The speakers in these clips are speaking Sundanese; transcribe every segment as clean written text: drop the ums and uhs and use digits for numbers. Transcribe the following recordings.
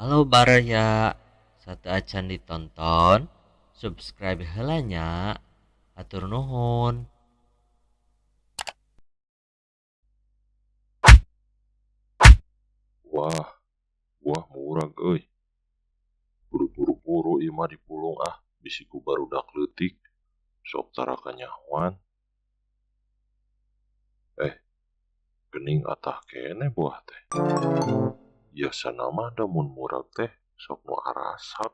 Halo baraya, sateuacan ditonton, subscribe heula nya. Hatur nuhun. Wah, buah murag euy. Kudu buru-buru ieu mah dipulung ah, bisi ku barudak leutik sok tara kanyahoan. Eh, geuning atah keneh buah teh. Biasana mah da mun murag teh sok nu arasak.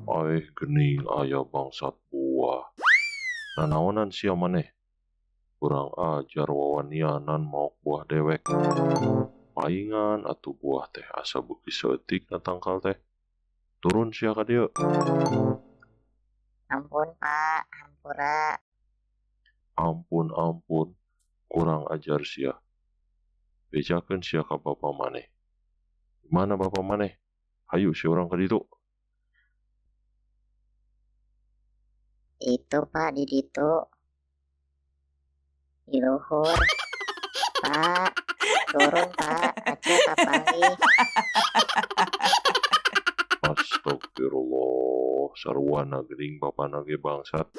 Aeh geuning aya bangsat buah. Nanaonan sia maneh? Kurang ajar wawanianan maok buah dewek. Paingan atuh buah teh asa beuki saeutik na tangkal teh. Turun sia ka dieu. Ampun, Pak, hampura. Ampun ampun, kurang ajar sia. Bejakeun sia ka bapa maneh. Di mana bapa maneh? Hayu sia urang ka ditu. Itu, Pak, di ditu. Di luhur. Pak, turun, Pak. Acil kapanggih. Astagfirullah, sarwana geuning bapana ge bangsat.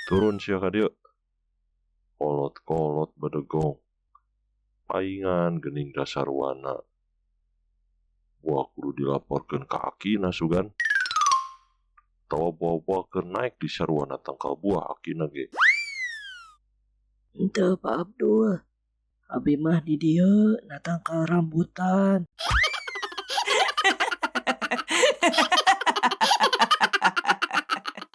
Turun sia ka dieu. Kolot-kolot bedegong. Paingan geuning da sarwana. Buah kudu dilaporkeun ka akina sugan. Atawa buah-buah keur naik di sarwana tangkal buah akina ge. Henteu, Pak Abdul. Abi mah di dieu na tangkal rambutan.